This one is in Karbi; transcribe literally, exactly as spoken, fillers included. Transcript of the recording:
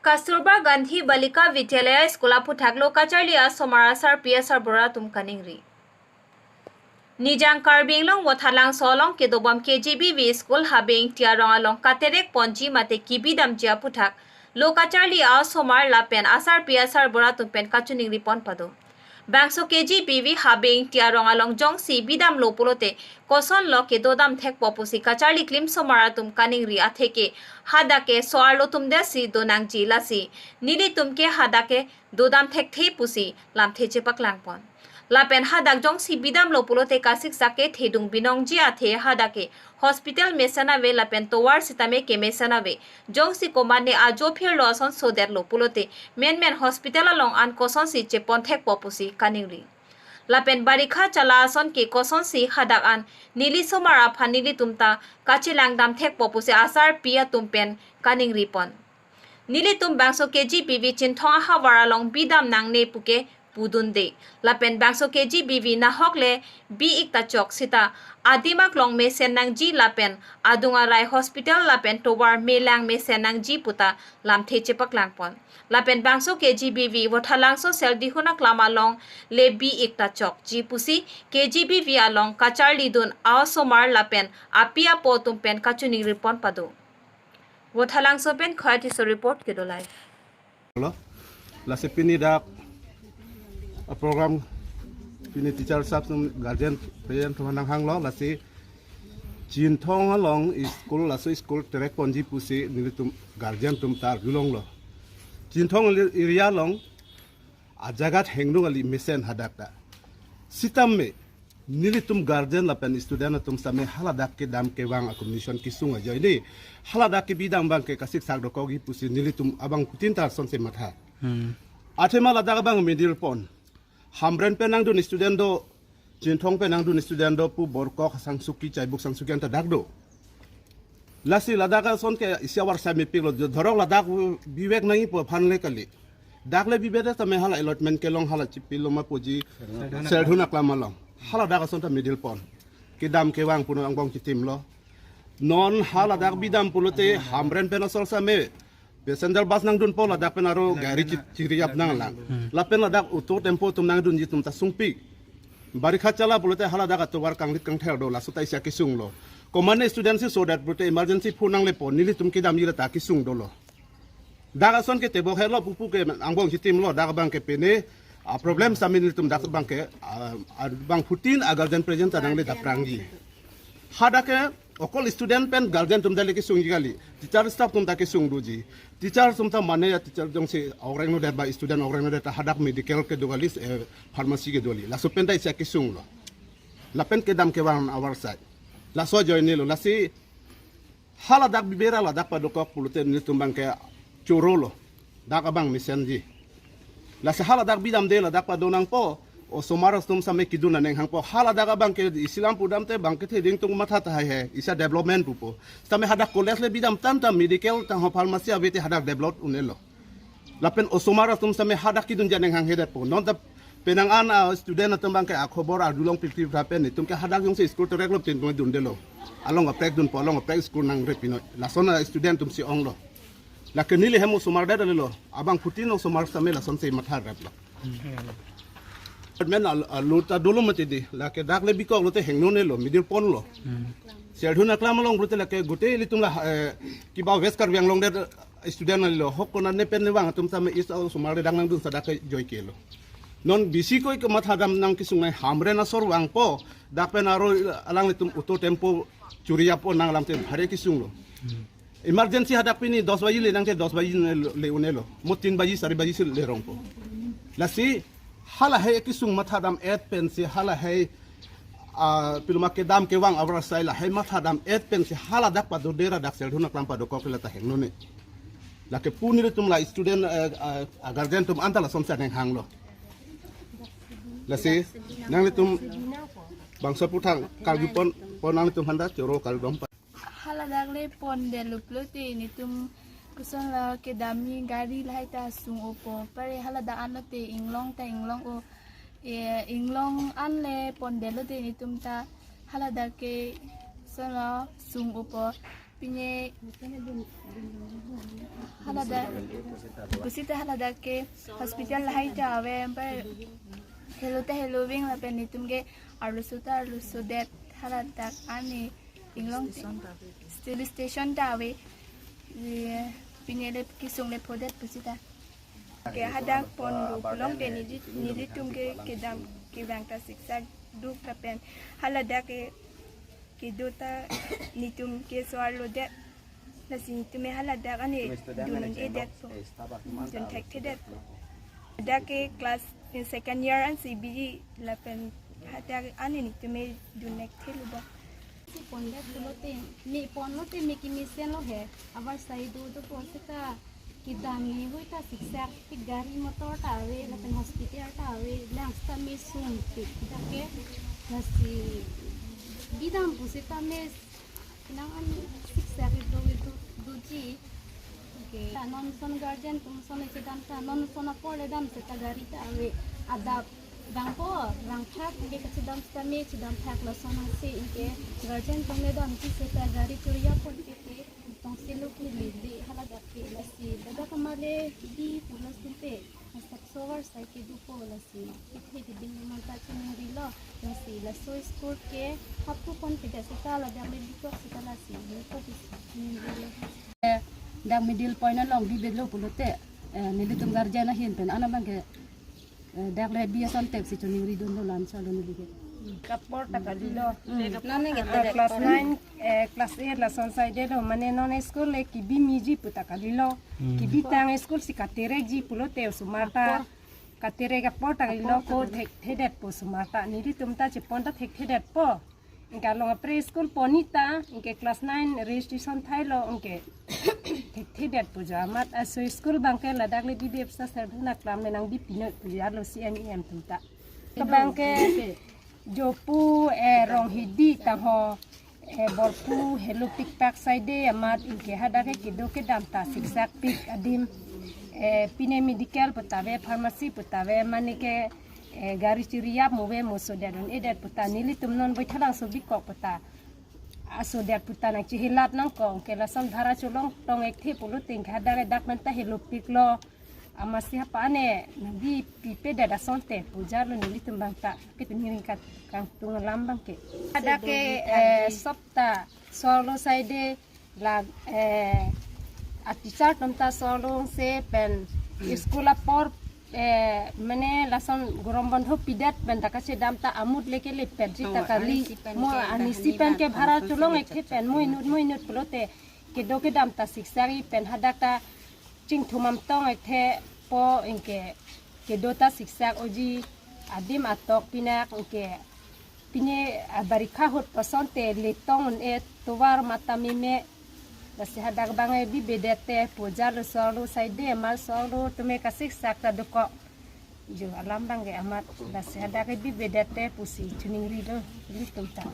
Kasturba Gandhi Balika Vidyalaya School aphuthak lo kacharli asomar asarpi asarbura atum kaningri. Nijang Karbi Anglong Vothatlangso along kedobom K G B V school Habe Ingti arong along katerek ponji mate kebidamji aphuthak lo kacharli asomar lapen asarpi asarbura atum pen kachiningri pon pado. Bangso K G B V Habe Ingti arong along jongsi bidamlo pulote kosonlo kedodam thekpo pusi kacharli klimsomar atum kaningri atheke hadak ke so-arlo atum desi donangji lasi nelitum ke hadak ke dodam thekthe pusi lamthe chepaklang pon. Lapen hadak jongsi bidamlo pulote kasiksak ke thedung binongji athe hadak ke hospital mesen ave lapen tovar sitame kemesen ave. Jongsi komatne ajo phirlo ason sodetlo pulote menmen hospital along an kosonsi chepon thekpo pusi kaningri. Lapen barikha chala ason ke kosonsi hadak an neli somar aphan nelitum ta kachelang dam thekpo pusi asarpi atum pen kaningri pon. Nelitum bangso K G B V Chinthong ahavar along bidam nangne puke pudunde. Lapen bangso K G B V nahok le bi-ik ta chok sita adim aklong mesen nangji lapen adung arai hospital lapen tovar melang mesen nangji puta lamthe chepaklang pon. Lapen bangso K G B V Vothatlangso Serdihun aklam along le bi-ik ta chokji pusi K G B V along kacharli dun asomar lapen api apo atum pen kachiningri pon pado. Vothatlangso pen Khoi Tisso report kedo live. Lo, lasi pini dak, uh, program pini teacher sahab atum guardian parent atum nanghanglo, lasi Chinthong along school, laso school terek ponji pusi nelitum guardian atum ta arjulonglo. Chinthong area along ajagat hengno kali mesen hadak ta. Sitame nelitum guardian lapen student atum sitame haladak kedam kevang a-condition kesung ajoine haladak kebidam abang ke kasiksak dokokji pusi nelitum abangphutin ta sonse matha. Hmm. Athema ladak abang middle pon. Hamren pen nangdun student do, Chinthong pen nangdun student do pu Borkok, Sangsuki, Chaibuk Sangsuki anta dak do. Lasi ladak ason ke isi avarsai mepiklo, dhorok ladak bivek nangji pu aphan le kali. Dak le bivek tame hala allotment kelong hala chipilo ma puji Serdihun aklam along. Haladak ason ta middle pon. Kedam kevang puno angbong chitimlo. Non haladak bidam pulote Hamren pen asor sitame passenger bus nangdunpo, ladak pen aro gari chi-, chiriyap nanglang. Hmm. Lapen ladak auto tempo atum nangdunji atum ta sungpik. Barikha chala pulote haladak atovar kanglit kangther do, laso ta isi akesung lo. Komatne student si sodet pulote emergency phone nangle pon, nelitum kedamji lata kesung dolo. Dak ason ke tebok helo pupu ke angbong chitimlo, dak abang ke pine, ah, problem sitame nelitum dak abang ke, ah, ah, bangphutin a-guardian present ta nangle daprangji. Hadak ke okol student pen guardian atum ta le kesungji kali. Teacher staff atum ta kesung doji. Teacher atum ta mane ya teacher jongsi ogreng no det ba student ogreng no det ta hadak medical kedo kali, eh, pharmacy kedo kali. Laso pen ta isi akesung lo. Lapen kedam kevang avarsai. Laso ajoine lo. Lasi haladak bibera ladak padokok pulote nelitum abang ke choro lo. Dak abang mesenji. Lasi haladak bidamde ladak pado nangpo. Osomar atum sitame kedun aneng hangpo. Haladak abang ke isilam pudamte abang ke theding tung matha tahai he. Isi a-development pupo. Sitame hadak college le bidam tanta medical tangho pharmacy ave te hadak develop un-elo. Lapen osomar atum sitame hadak kedunji aneng hanghe detpo. Non ta penang an a-student atum abang ke akhobor arjulong pilti pen nelitum ke hadak jongsi school terek lo tin dundelo. Along kaprek dunpo, along kaprek school nangre pinoi. Lason a-student atum si onglo. Lake neli hem osomar det lelo. Abangphutin osomar sitame lasonsi matha replo. Men al, al, lo ta dolo mati di. Lake dak le bikok lote hengno ne lo, middle pon lo. Hmm. Serdihun aklam along lote lake gute ilitum la, eh, kiba West Karbi Anglong det student lo. Hok kona ne pen ne vang atum sitame isi osomar le dak nangdun sa dak ke joi ke lo. Non bisi koi ke matha dam nang kesung nai Hamren asor vangpo. Dak pen aro alanglitum auto tempo churiyappo nang alamte bhari kesung lo. Hmm. Emergency hadak pini dos baji le nangte dos baji le, le un-elo. Mo tin baji, sari baji si le rongpo. Lasi halahei kesung matha dam et pensi halahei, ah, piloma kedam kevang avarsai lahei matha dam et pensi haladak padodera dak Serdihun aklam padokok lata hengno ne. Lake pu nelitum la student, eh, ah, ah, guardian atum anta lasonsi aneng hanglo. Lasi nanglitum bangso aphuthak karju pon, pon nanglitum aphanta choro kardom. Haladak le pondetlo pulote nelitum kosonlo kedamji gari lahai ta sung-opo. Pare haladak anlote inglong ta inglong-o. E, inglong an le pondetlote nelitum ta haladak ke kosonlo sung-opo. Pine haladak, pusita haladak ke hospital lahai ta ave, anpar helo ta helo ving lapen netum ke arloso ta arlosodet haladak ani inglong te. Station ta ave. Eh, pine le kesung le phodet pusita. Ke hadak pon ru pulote neli, nelitum ke kedam kevang ta siksak duk lapen haladak ke kedo ta netum ke so-arlodet. Lasi netum ke haladak ani dun un-edet po. Dun thekthedet po. Hadak ke class, eh, second year ansi biji lapen hadak ani netum ke dun thekthelo ba. Si pondet pulote, me ponlote me kemesen lo he. Avarsai do dopo seta kedam me hui ta siksak, tik gari motor ta ave, lapen hospital ta ave, lang seta me sungpik. Hadak ke lasi bidam pusita me nang an siksak do do doji. Okay. Ta non son guardian atum son le chedam ta, non son apor le dam seta gari ta ave. Adap vangpo, vangthak, anke kachedam seta me chedam thak lason ansi, anke guardian atum le damji seta gari choriya ponpe ke, tongsi lo ke lili haladak ke lasi, ladak kama le di pulo sumpe, asak so avarsai ke dopo lasi, ithe di ding manta chiningrilo, lasi laso school ke hapu ponpe seta ladak le bikok seta lasi, bikok chiningrilo. Dak middle point along bibedlo pulote, eh, nelitum guardian ahin pen ana abang ke, eh, dak le bi ason tep si choningridunlo, lam salo neli ke. Kapor ta kalilo. Hmm. Nane ke Ah, class nine, eh, class eight lason saidelo, mane non school le kebi meji pu ta kalilo. Hmm. Kebi tang school si katerekji pulote osomar ta. Katerek apor ta kalilo, ko thekthedet po osomar ta. Nelitum ta chepon ta thekthedet po. Anke along apre school pon-i ta, anke class nine registration thailo, anke thekthedet pu jo amat, aso school abang ke ladak le bibep sa serdun aklam le nangbi pinot pu jo arlo C M E M atum ta. Ke abang ke jopu, eh, Ronghidi tangho, eh, borpu helo pikpak saide amat, anke hadak ke kedo kedam ta siksakpik adim, eh, pine medical pu ta ave, pharmacy pu ta ave, mane ke eh, gari chiriyap mo ave mo sodet un-edet pu ta, nelitum non Baithalangso bikok pu ta, asodet pu ta nangchehelat nangkok, anke lason bhara cholong tong-ekthe pulote anke hadak le dak manta helopiklo. Amatsi hapa ne nangbi pipedet asonte pu jo arlo nelitum abang ta, ke tuni ringkat kangtung alam abang ke. Hadak ke, eh, sop ta so-arlo saide, la, eh, a teacher atum ta so-arlo se pen school apor, eh, mane lason gorom bondho pidet pen ta kachedam ta amut le kelepetji ta kali. Mo anisi pen ke bhara cholong-ekthe pen mo inut mo inut pulote kedo kedam ta siksakji pen hadak ta chingthum am tong-ekthe po, anke kedo ta siksak oji, adim atok pinak, anke pine, ah, barikha ahut asonte letong un-e tovar mata meme. Lasi hadak abang ke bibedet te pu jo arlo so-arlo saide amat so-arlo atum ke kasiksak ta dokok. Jo alam abang ke amat, lasi hadak ke bibedet te pusi chiningrilo nelitum ta.